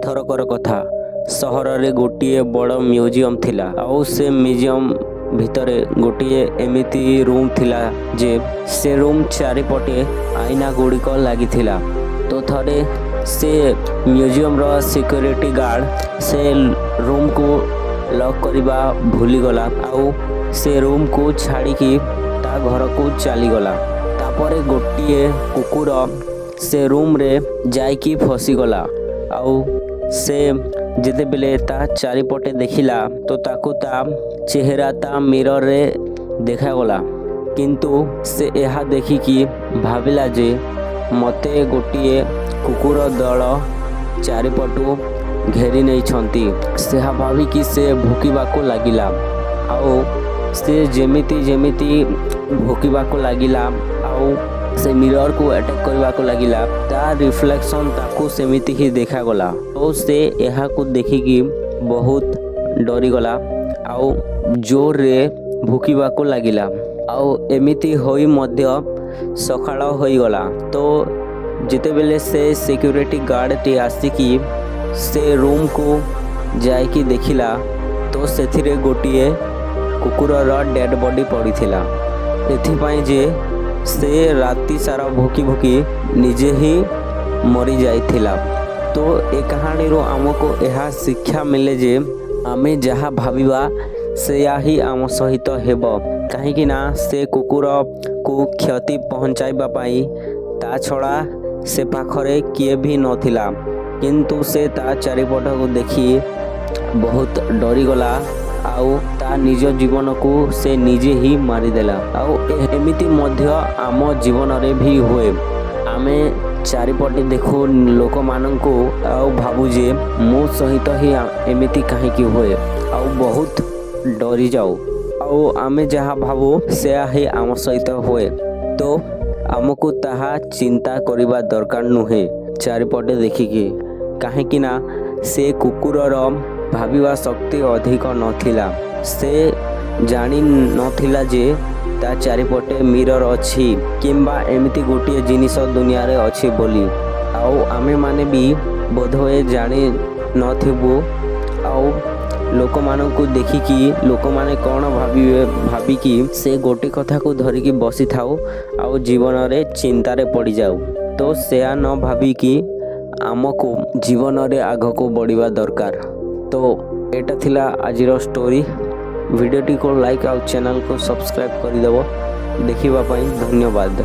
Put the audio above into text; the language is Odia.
ଥରକର କଥା, ସହରରେ ଗୋଟିଏ ବଡ଼ ମ୍ୟୁଜିୟମ୍ ଥିଲା ଆଉ ସେ ମ୍ୟୁଜିୟମ୍ ଭିତରେ ଗୋଟିଏ ଏମିତି ରୁମ୍ ଥିଲା ଯେ ସେ ରୁମ୍ ଚାରିପଟେ ଆଇନା ଗୁଡ଼ିକ ଲାଗିଥିଲା। ତ ଥରେ ସେ ମ୍ୟୁଜିୟମ୍ର ସିକ୍ୟୁରିଟି ଗାର୍ଡ଼ ସେ ରୁମ୍କୁ ଲକ୍ କରିବା ଭୁଲିଗଲା ଆଉ ସେ ରୁମ୍କୁ ଛାଡ଼ିକି ତା ଘରକୁ ଚାଲିଗଲା। ତାପରେ ଗୋଟିଏ କୁକୁର ସେ ରୁମ୍ରେ ଯାଇକି ଫସିଗଲା ଆଉ ସେ ଯେତେବେଳେ ତା ଚାରିପଟେ ଦେଖିଲା, ତ ତାକୁ ତା ଚେହେରା ତା ମିରରରେ ଦେଖାଗଲା। କିନ୍ତୁ ସେ ଏହା ଦେଖିକି ଭାବିଲା ଯେ ମୋତେ ଗୋଟିଏ କୁକୁର ଦଳ ଚାରିପଟୁ ଘେରି ନେଇଛନ୍ତି। ସେହା ଭାବିକି ସେ ଭୁକିବାକୁ ଲାଗିଲା ଆଉ ସେ ଯେମିତି ଯେମିତି ଭୁକିବାକୁ ଲାଗିଲା ଆଉ ସେ ମିରରକୁ ଆଟାକ୍ କରିବାକୁ ଲାଗିଲା, ତା ରିଫ୍ଲେକ୍ସନ୍ ତାକୁ ସେମିତି ହିଁ ଦେଖାଗଲା। ଓ ସେ ଏହାକୁ ଦେଖିକି ବହୁତ ଡରିଗଲା ଆଉ ଜୋରରେ ଭୁକିବାକୁ ଲାଗିଲା। ଆଉ ଏମିତି ହୋଇ ମଧ୍ୟ ସକାଳ ହୋଇଗଲା। ତ ଯେତେବେଳେ ସେ ସିକ୍ୟୁରିଟି ଗାର୍ଡ଼ଟି ଆସିକି ସେ ରୁମ୍କୁ ଯାଇକି ଦେଖିଲା, ତ ସେଥିରେ ଗୋଟିଏ କୁକୁରର ଡେଡ଼୍ ବଡ଼ି ପଡ଼ିଥିଲା, ଏଥିପାଇଁ ଯେ ସେ ରାତି ସାରା ଭୁକି ଭୁକି ନିଜେ ହିଁ ମରିଯାଇଥିଲା। ତ ଏ କାହାଣୀରୁ ଆମକୁ ଏହା ଶିକ୍ଷା ମିଳେ ଯେ ଆମେ ଯାହା ଭାବିବା, ସେୟା ହିଁ ଆମ ସହିତ ହେବ। କାହିଁକି ନା ସେ କୁକୁରକୁ କ୍ଷତି ପହଞ୍ଚାଇବା ପାଇଁ ତା ଛଡ଼ା ସେ ପାଖରେ କିଏ ବି ନଥିଲା, କିନ୍ତୁ ସେ ତା ଚାରିପଟକୁ ଦେଖି ବହୁତ ଡରିଗଲା ଆଉ ତା ନିଜ ଜୀବନକୁ ସେ ନିଜେ ହିଁ ମାରିଦେଲା। ଆଉ ଏମିତି ମଧ୍ୟ ଆମ ଜୀବନରେ ବି ହୁଏ। ଆମେ ଚାରିପଟେ ଦେଖୁ ଲୋକମାନଙ୍କୁ ଆଉ ଭାବୁ ଯେ ମୋ ସହିତ ହିଁ ଏମିତି କାହିଁକି ହୁଏ ଆଉ ବହୁତ ଡରିଯାଉ। ଆଉ ଆମେ ଯାହା ଭାବୁ, ସେୟା ହିଁ ଆମ ସହିତ ହୁଏ। ତ ଆମକୁ ତାହା ଚିନ୍ତା କରିବା ଦରକାର ନୁହେଁ ଚାରିପଟେ ଦେଖିକି, କାହିଁକି ନା ସେ କୁକୁରର ଭାବିବା ଶକ୍ତି ଅଧିକ ନଥିଲା। ସେ ଜାଣି ନଥିଲା ଯେ ତା ଚାରିପଟେ ମିରର ଅଛି କିମ୍ବା ଏମିତି ଗୋଟିଏ ଜିନିଷ ଦୁନିଆରେ ଅଛି ବୋଲି। ଆଉ ଆମେମାନେ ବି ବୋଧହୁଏ ଜାଣି ନଥିବୁ ଆଉ ଲୋକମାନଙ୍କୁ ଦେଖିକି ଲୋକମାନେ କ'ଣ ଭାବିବେ ଭାବିକି ସେ ଗୋଟେ କଥାକୁ ଧରିକି ବସିଥାଉ ଆଉ ଜୀବନରେ ଚିନ୍ତାରେ ପଡ଼ିଯାଉ। ତ ସେୟା ନ ଭାବିକି ଆମକୁ ଜୀବନରେ ଆଗକୁ ବଢ଼ିବା ଦରକାର। ତ ଏଇଟା ଥିଲା ଆଜିର ଷ୍ଟୋରି। ଭିଡ଼ିଓଟିକୁ ଲାଇକ୍ ଆଉ ଚ୍ୟାନେଲକୁ ସବସ୍କ୍ରାଇବ୍ କରିଦେବ। ଦେଖିବା ପାଇଁ ଧନ୍ୟବାଦ।